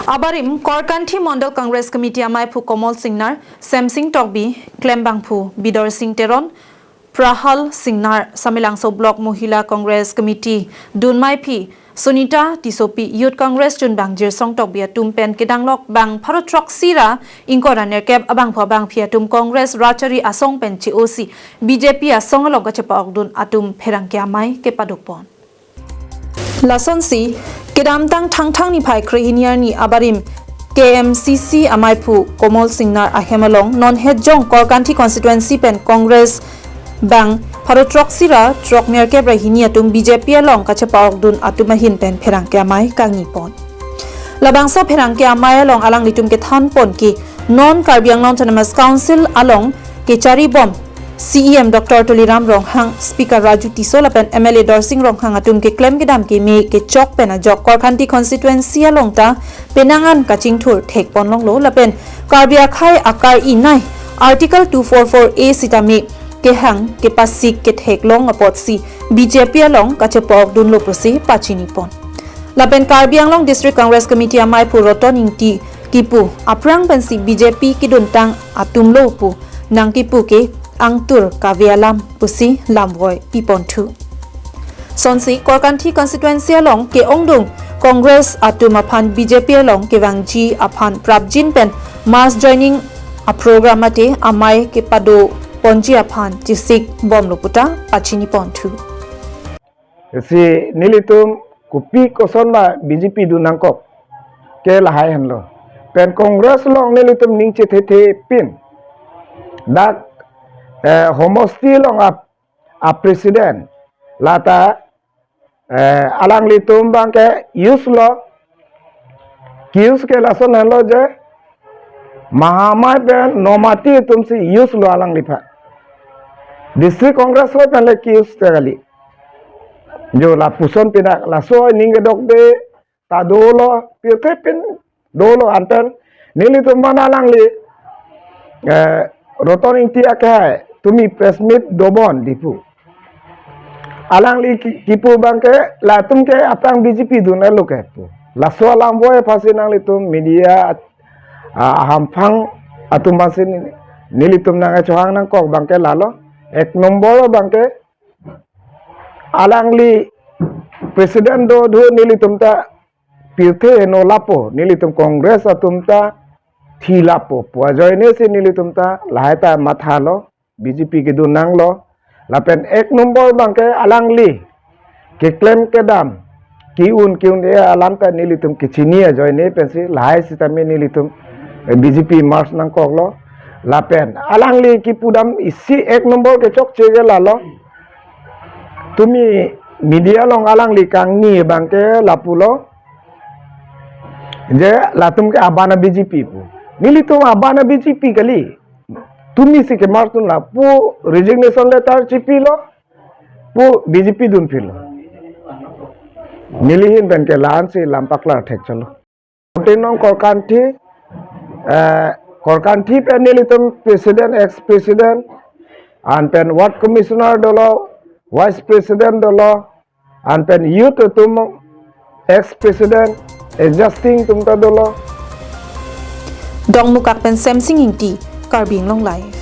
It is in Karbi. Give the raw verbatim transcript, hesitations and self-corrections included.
Abarim Korkanthi Mondol Congress Committee amaiphu Komol Singnar, Semsing Tokbi, Klembangphu Bidor Sing Teron, Prahal Singnar, Samelangso Block Mohila Congress Committee dunmaiphi Sunita Tissopi, Youth Congress chunbang Jirsong Tokbi atum pen kedanglok bang pharo throksi ra ingkoi ra nerkep abangphu abangphi atum Congress rachari asong pen che-osi B J P asong along kachepa-okdun atum pherangke amei kepadopon. Lasonsi, kedamtang Thangthang niphai krehini arni abarim K M C C amaiphu Komol Singnar ahem along non hetjong Korkanthi constituency pen Congress bang pharo throksi ra throk nerkep ra hini atum B J P along kachepa-okdun atum ahin pen pherangke amei kangnipon. Labangso pherangke amei along alanglitum kethanpon ke non Karbi Anglong Autonomous Council along kecharibom C E M Doctor Tuliram Ronghang, Speaker Raju Tisso lapen M L A Dorsing Ronghang atum keklem kedam keme kechok pen ajok Korkanthi constituency along ta penang an kachingthur thekpon longlo lapen Karbi akhei akar-i nei Article two four four A sitame kehang kepasik ketheklong apotsi B J P along kachepa-okdunlo pusi pachinipon. Lapen Karbi Anglong District Congress Committee amaiphu Roton Ingti kipu aphrang pensi B J P keduntang atumlo pu nangkipu ke angtur kave alam pusi lamvoi piponthu. Sonsi Korkanthi constituency along ke-ongdung Congress atum aphan B J P along kevangji aphan prapjin pen mass joining aprogram mate amei kepadoponji aphan chesikbomlo puta pachiniponthu. Si nelitum kopi koson ma B J P dun nangkok ke lahai henlo. Pen Congress along nelitum ning chethethe pin. Dak, eh, homosti along a, a president. Lata, eh, alanglitum abangke use lo. Ki-use ke lason henlo je. Mahamai pen Nomati atumsi use lo alangliphan. District Congress lo pen le ki-use te kali. Jo lapuson pina laso ning kedokde ta dolo, pirthe pin dolo anten nelitum mana alangli, eh, Roton Ingti akehai tumi press meet dobon dipu. Alangli ki-, kipu abangke latum ke aphrang B J P dun elo ke pu. Laso alam voi phasi nanglitum media, ah, ahamphang atum phasi ni-, nelitum nangchohang nangkok abangke lalo. Ek nombor abangke alangli president do dhu nelitum ta pirthe no lapo, nelitum Congress atum ta thi lapo pu ajoine si nelitum ta lahai ta mathalo, B J P kedun nanglo. Lapen ek nombor abangke alangli keklem kedam, ki-un ki-un-e alam ta nelitum kechini ajoine pensi lahai sitame nelitum, eh, B J P merge nangkoklo. Lapen alangli kipu dam isi ek nombor kechokche ke lalo. Tumi media along alangli kangni abangke lapulo je latum ke abana B J P pu. Nelitum abana B J P kali. Tumisi ke merge dunlo pu resignation letter chipilo pu B J P dunphilo. Neli ahin pen ke la-ansi lam paklar thekchelo. Tenong Korkanthi, eh, Korkanthi pen nelitum president, ex president, anpen ward commissioner dolo, vice president dolo, anpen youth atum ex president, existing atum ta dolo. Dongmukak pen Semsing Ingti, Karbi Anglong Live.